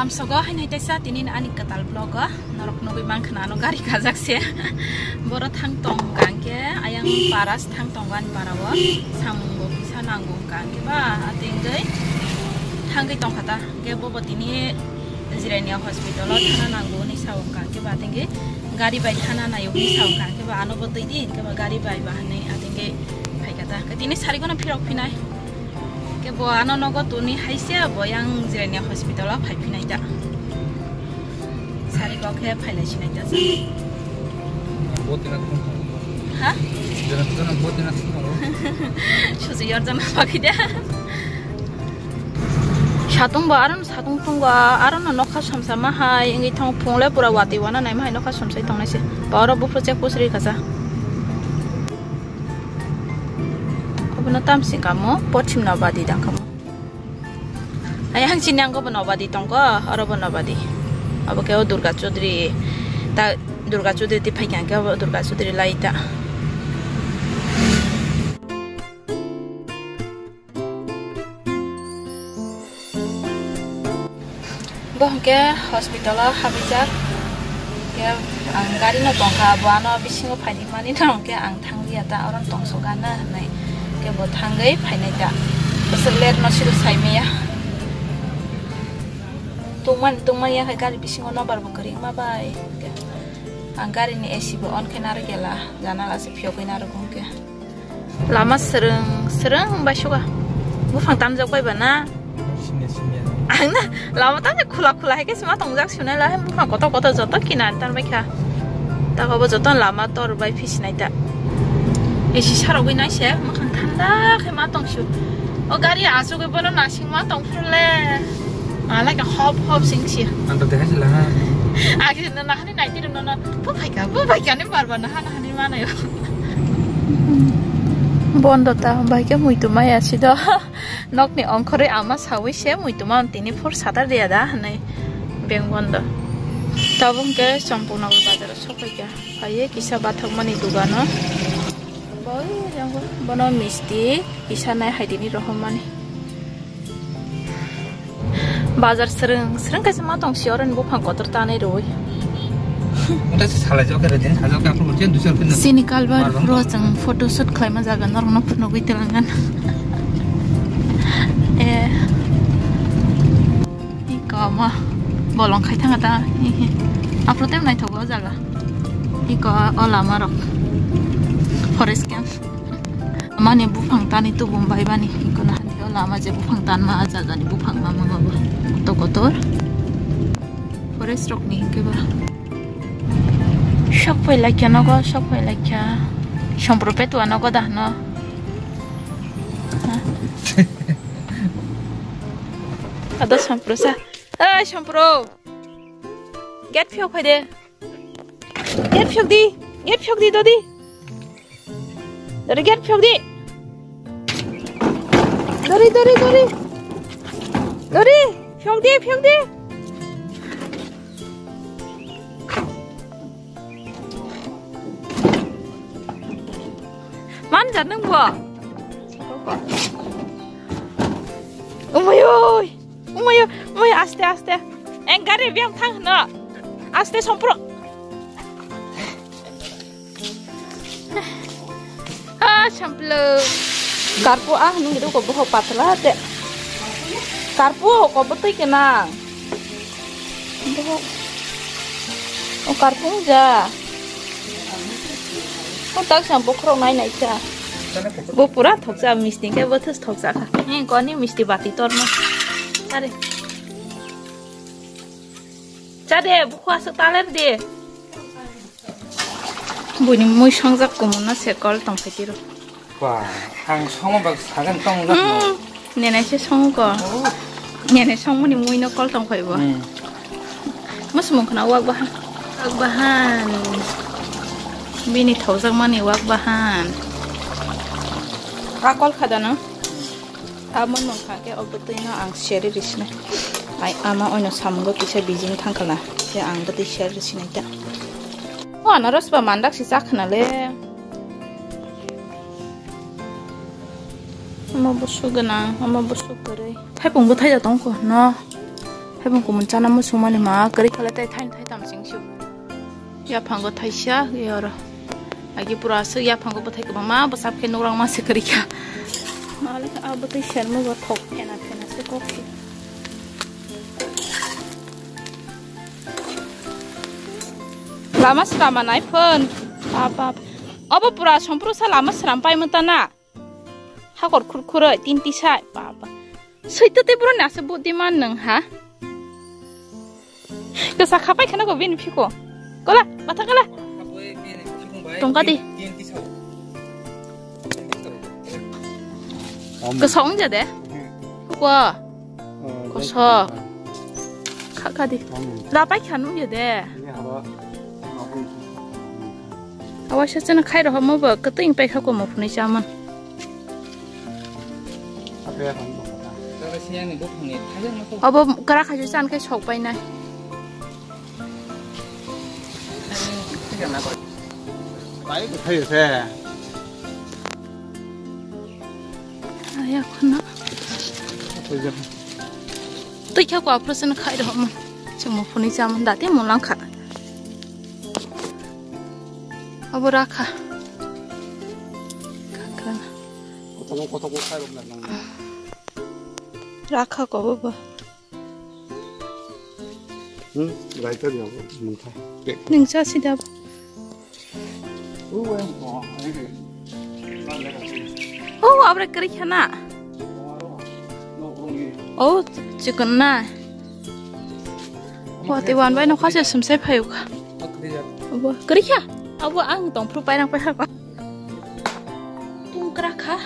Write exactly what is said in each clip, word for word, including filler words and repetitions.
Amsogo haino teisa tini ani kwtal vlog o norok nugwi mankha na ano gari kajak se. Boro thang tong kha hwnkhe ayang paras thang tongo ani para o samung bo kisa nango hwnkha hwnkhe ba atingwi thangwi tongkha ta hwnkhe bobo tini Jirania hospital o thana nango hwnwi sao hwnkha hwnkhe ba atingwi gari bai thana naio hwnwi sao hwnkha hwnkhe ba ano bo twi di hwnkhe ba gari bai ba hwnwi atingwi phaikha ta hwnkhe tini sarigono phirok phinai. Ke bo ano nogo tuni haise bo yang Jirania hospital o phai phinai ta. Sari kok he phai lai sinai ta. Bo tina thung thung. Ha? Jana jana bo tina thung thung. Susu yor jana bakhi da. Satung bo aron satung thung bo aron no nokha samsa ma hai ingi thong phung le pura wati wana nai ma hai nokha samsai tongnai se. Ba oro bupru chek pusri kasa. Obono tamsing kamo, pochim nobadi dang kamo. Ayang chini ang obo nobadi tongko, oro bo nobadi. Obo khe o Durga Chaudhary, ta Durga Chaudhary ti phaikha khe obo Durga Chaudhary lai ta. Bo hwnkhe hospital o habwijak. Khe ang gari no tongkha, bo ano bisingo phaidi mani no hwnkhe ang thangliya ta, oro tongsoka na hwnwi. Khe bo thangwi phainai ta. Bwswk ler no siro saimaya. Tungmani tungmani ya khai gari bisingo nobar bo kwrwi ma bai. Khe ang gari ni A C bo on khe narwk gela, janala se phiyogwi narwk hwnkhe. Lama srwng srwng bai suga. Buphang tamjak bai ba na? Sini, sini. Ang na lama ta khula khula hai khe sima tongjak sunai la buphang kotor kotor joto kinar tan bai kha. Ta kobo joto lama tor bai phi sinai ta. Esi sarogwi nai se makhang thanda khe ma tong su. O gari asugwi bono nasing ma tong phuru le. Ala khe hop hop sing si. Ang to deha sila ha. Agi na na hani nai ti no no. Bu phaika, bu phaika ni bar bar na hana hani ma nai. Bondo ta bai khe muitu maya si do. Nokni ongkhorwi ama sawi se muitu ma tini phur Saturday da hwnwi beng bondo. Tabuk hwnkhe Champaknagar bazar o sokphaikha. Phaiwi kisa bathakmani dogano. Boi jango bono misti kisa nai haidini rohommani. Bazar srwng srwng kaisa ma tong si oro ni buphang kotor tanai rwi. Uta se salai jok khe din, sajok khe aphuru mochai duiso rupiah. Sini kalbar ro chwng photo shoot khlaima jaga norok no phunugwi twlangan. Eh. Iko ma bolong khai thanga ta. Aphuru tem naithogo o jaga. Iko o lama rok. Forest camp. Mani buphang tani tubum bai bani. Iko na hani o lama je buphang tanma a jajani buphang ma mama bo. Kotor kotor. Forest rok ni hingke ba. Sok phai laikya nogo, sok phai laikya. Sompro petua nogo da hano. Ha? Ado sompro sa. Oi sompro. Get phiyok phai de. Get phiyok di. Get phiyok di dodi. Dori get phiyok di. Dori, dori, dori. Dori, phiyok di, phiyok di. Man jar nang bo. Umai oi. Umayo, umayo, aste, aste. Eng gari biang thang no. Aste sompro. Ah, samplo. Karpu ah nung itu ko boho patla te. Karpu ko botoi kena. Boho. O karpu ja. O tak sam bokhro nai nai cha. Bo pura thokcha misti ke bo thos thokcha kha. Eng koni misti bati torno. Are. Cha de, bukhu aswk taler de. Buini mui songjak kumun no se kol tong phai tiro. Ba, ang songo bak sagan tong jak no. Hmm, nene se songo ko. Oh. Nene songmani mui no kol tong phai bo. Hmm. Musmung khna wak bahan. Wak bahan. Bini thokjak mani wak bahan. A kol khada no. Amo nung kha khe o bwtwi no ang seri risinai. Ai ama oino samungo kisa bijing thang khala. Khe ang bwtwi seri risinai ta. O anaros ba mandak si chak khna le. Omo busu gwnang, omo busu kwrwi. Thaipung bwthai da tong kho no. Haibung kumun chana muchung mani ma kwrwi khala tei thaini thai tam sing su. Yaphango thaisa, yoro. Agi pura aswk yaphango bwthai kwbangma bwsap khe nukrang ma se kwrwi kha. Malik a bwtwi sermo bo thok phena phena se kok si. Lama srama nai phun. Bap, bap. Obo pura sompru sa lama sram pai mata na. Hakor khur khuroi, tin tisai, baba. Soito te boroni ase buddhiman nang ha. Kasa khapai khana ko bini phiko. Kola, mata kola. Tongka di. Kosong ja de. Ko. Kosok. Kha kha di. Rapai khanu ya de. Awa sa chana khai rohamo bo, kwtwing pai kha ko mo phunui chaman. Abo kara khachu chan khai sok pai nai. Aya khuna. Twi kha ko operation khai rohamo. Chwng mo phunui chaman da te mo lang kha. Abo rakha. Rakha ko bo bo. Hmm, raita dia bo, mungkha. Ning cha sida bo. Oh, abre kari khana. Oh, chicken na. Wati wan bai no khase sumsai phayuk. Abo kwrwi kha. Abo ang tong phru pairang pai kha. Tung kra kha.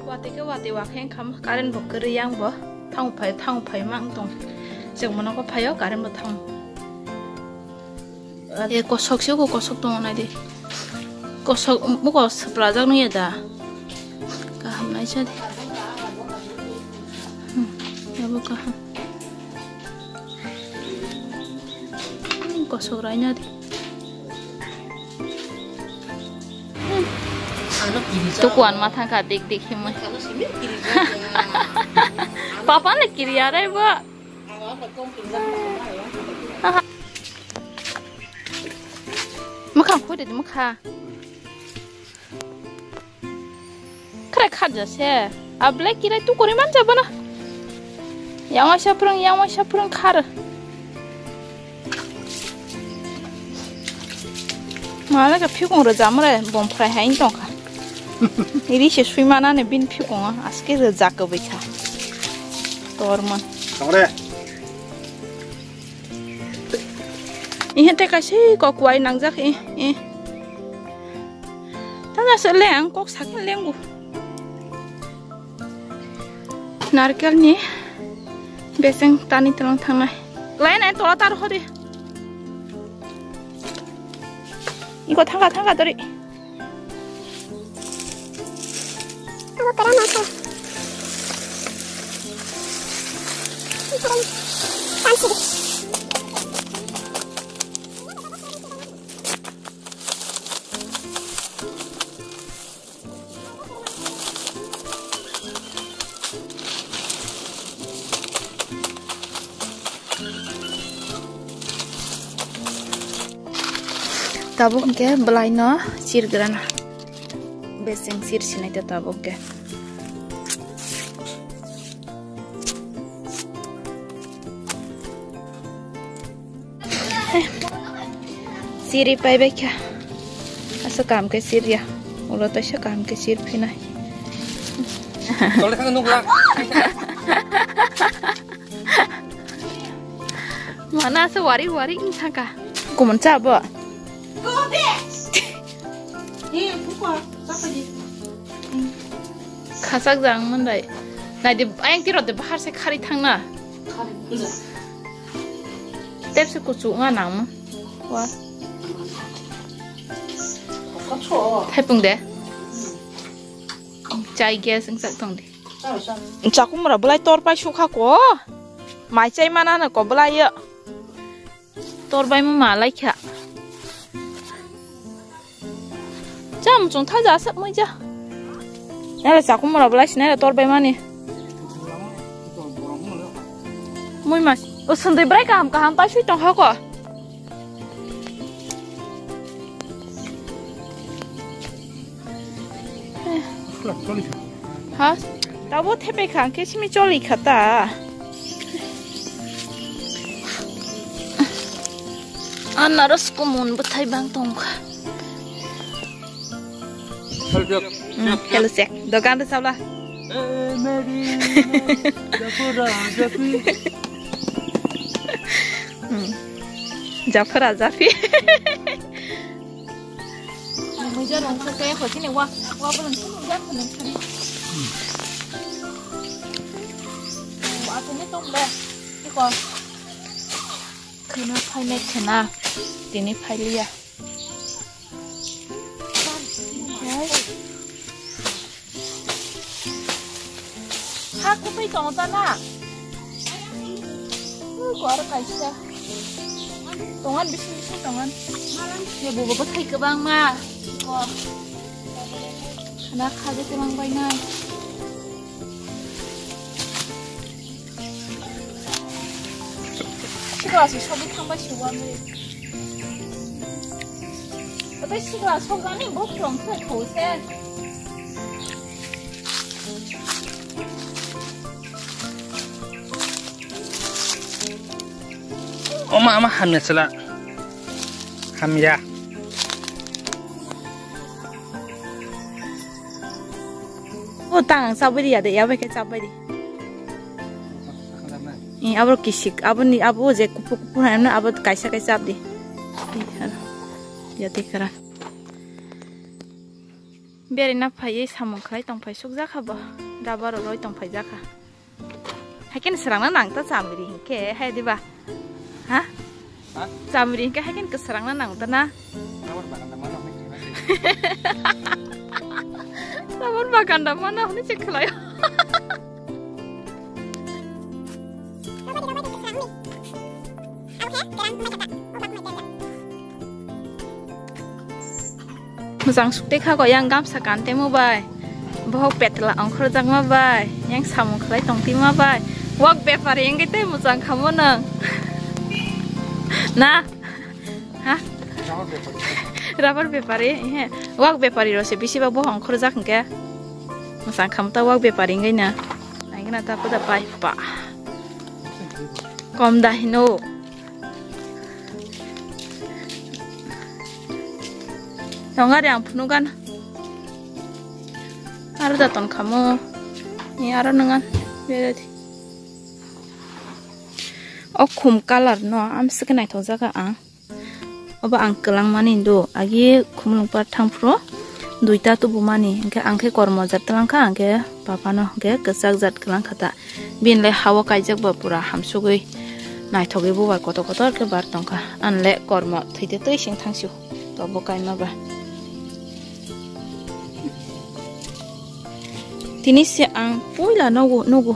Wati ke wati wa khe kham current bo kwrwi yang bo. Thang phai, thang phai mang tong. Chwng mono ko phaio current bo thang. E kosok se ko kosok tong nai di. Kosok muko swprajak nung ya da. Kaham nai cha di. Hmm, abo kaham. Hmm, kosok raina di. Hmm. Tukuan ma thangkha dik dik himwi. Papa le kiri arai bo. Mwkhang khoi de mwkha. Khre kharja se. A black kirai tu kori manja bana. Yang waisa phrang, yang waisa phrang khar. Mana ka phikung rwjamre bom phrai hai tongkha. Iri se sui mana ne bin phikung aske rwjak kwbai kha. Tormon. Tongre. Ihe te kaise kok wai nangjak, eh, eh. Tana se leng, kok sakin lengbu. Narkel ni beseng tani tolong thangnai. Lai nai tola tar hodi. Iko thangka, thangka tori. Tabuk hwnkhe bwlaino chirgrana. Beseng chir sinai ta tabuk khe. Chiri pai bai kha. Asa kam khe chir ya. Ulo taisa kam khe chir phinai. Tole thang nukla. Mana asa wari wari wng thangkha. Kumun cha bo? Khachak jang mandai. Nai di ayang tiro de bahar se khari thang na. Tep se kuchu nga nang ma. Wa. Thaipung de. Chai gas wng chak tong di. Chakumra bwlai tor pai sukha ko. Mai chai mana na ko bwlai yo. Tor bai ma malai kha. Cha muchung tha ja sak mui ja. Nala chakumra bwlai sinai tor bai mani. Mui mas. O sundui brai kaham kaham paisui tongkha ko. Ha? Tabo thepai kha, hwnkhe simi choli kha ta. Anaros kumun bwthai bang tongkha. Hello, Jack. Mm, hello, Jack. Dogan de sabla. Eh, Mary, Mary, Japura, Japi. Mm. Japura, Japi. Muja rong sa kaya ko chini wa, wa belum chini wa belum chini. Wa tini tong le. Iko. Khena phai nai khena. Tini phai liya. Ha, kubui tongo ta na? Uh, ko aro kaisa. Tongan, bising bising tongan. Ye, bo, bo, bo, thai kwbang ma. Ko. Khana khaje kwbang bai nai. Sikla se sobi thangbai se wani. Ote sikla sokjani bo phrong khe khose. Oma, ama hamya sela. Hamya. O tang ang chabai ri ya de, ya bai khe chabai ri. Eh, abo kisik, abo ni, abo je kupu kupu hai na, abo kaisa kaisa abdi. Eh, hano. Ya te kara. Beri na phai samung khlai tong phai suk jakha bo. Rubber roi tong phai jakha. Haikhe ni srangna nang ta chamiri hinkhe, hai diba? Ha? Ha? Chamiri hinkhe haikhe ni kwsrangna nang ta na? Rubber bagan da mano hwnwi se khlai. Rubber bagan da mano hwnwi se khlai. Mujang sukte kha ko yang gamsa kante mo bai. Bohok petla ongkhorjak ma bai. Yang samung khlai tongti ma bai. Wak bepari wngwi tei mujang khamo nang. Na? Ha? Rubber bepari, he. Wak bepari ro se bisi ba bohok ongkhorjak hwnkhe. Mujang khamo ta wak bepari wngwi na. Naigna ta poda pai pa. Kom da hino. Tong gari ang phunuk gana. Aro da ton khamo. Ni aro nungan. Beredi. O khum colour no am sike naithok jaga ang. Obo ang kwlangmani do. Agi khumulwng par thangphuru duita tubumani. Hwnkhe ang khe kormo jat twlang kha, ang khe papa no hwnkhe kwchak jat kwlang kha ta. Bini le ha-o kaijak ba pura hamsugwi naithogwi bubar kotor kotor khe bar tongkha. Ani le kormo thwite twi sing thangsio. Tobo kaima ba. Tini se ang puila nogo, nogo.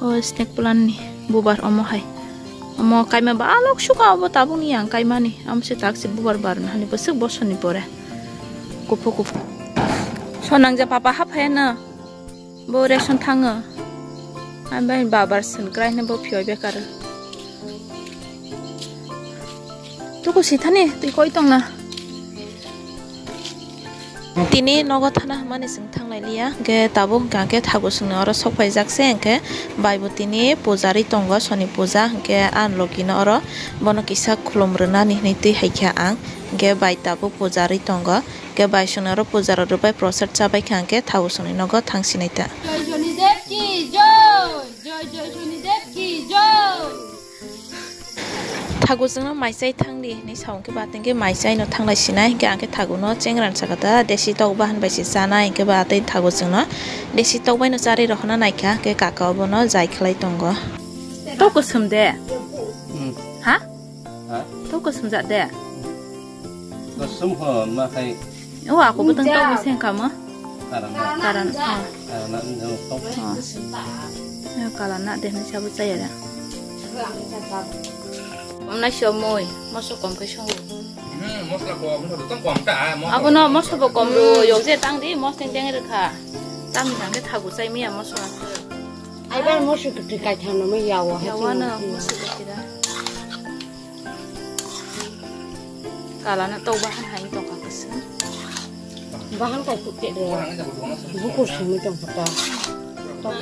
O snake plant ni bubar omo hai. Omo kaima ba alok suka obo tabukni ang kaimani. Amo se tak se bubar bar nahani bwswk bosoni pore. Kuphu kuphu. Sonang ja papa haphaya na. Bo ration thango. Ang bai babar swn krai hwnwi bo phiyoi bekar. Tuku sithani twi koi tongna. Tini nogo thana hwnmani chwng thanglai liya. Hwnkhe tabuk hwnkha khe thago chwngno oro sok phaijak se, hwnkhe bai bo tini pujari tongo, soni puja, hwnkhe ang logi no oro bono kisa khulum rwnani hwnwi twi hai kha ang. Hwnkhe bai tabuk pujari tongo. Hwnkhe bai songni oro puja rok rwbai prosad chabai kha hwnkhe thago songni nogo thang sinai ta. Joy Shonidev ki joy, joy joy Shonidev ki joy. Thago chwngno mai chai thang di hinwi sa hwnkhe ba tengkhe mai chai no thanglai sinai hwnkhe ang khe thago no chengran saka ta desi tok bahan bai se chanai hwnkhe ba tei thago chwngno desi tok bai no charwi rohorna naikha hwnkhe kaka obono jai khlai tongo. Tok kwswm de? Hmm. Ha? Ha? Tok kwswm ja de? Kwswm ho, ma khai. O, ako bwtang tok bwseng kamo? Karan na. Karan, oh. Karan na, no, tok. Oh. Eh, kalan na de, ni sabu chaya da. Om na sio moi, moso kom kai songo. Hmm, mosla kom, moso tong kom ta, moso. Abo no, moso bo kom ro, yok je tang di, mos teng teng rwkha. Tang tang ke thagu chai miya moso. Bar musu kwtwi kaitham no yawo ha. Yawo no musu kwtwi da. Kala no tok bahan hai tongkha kwswng. Bahan kai kuk te de. Bukur simi tongkha ta. Tok.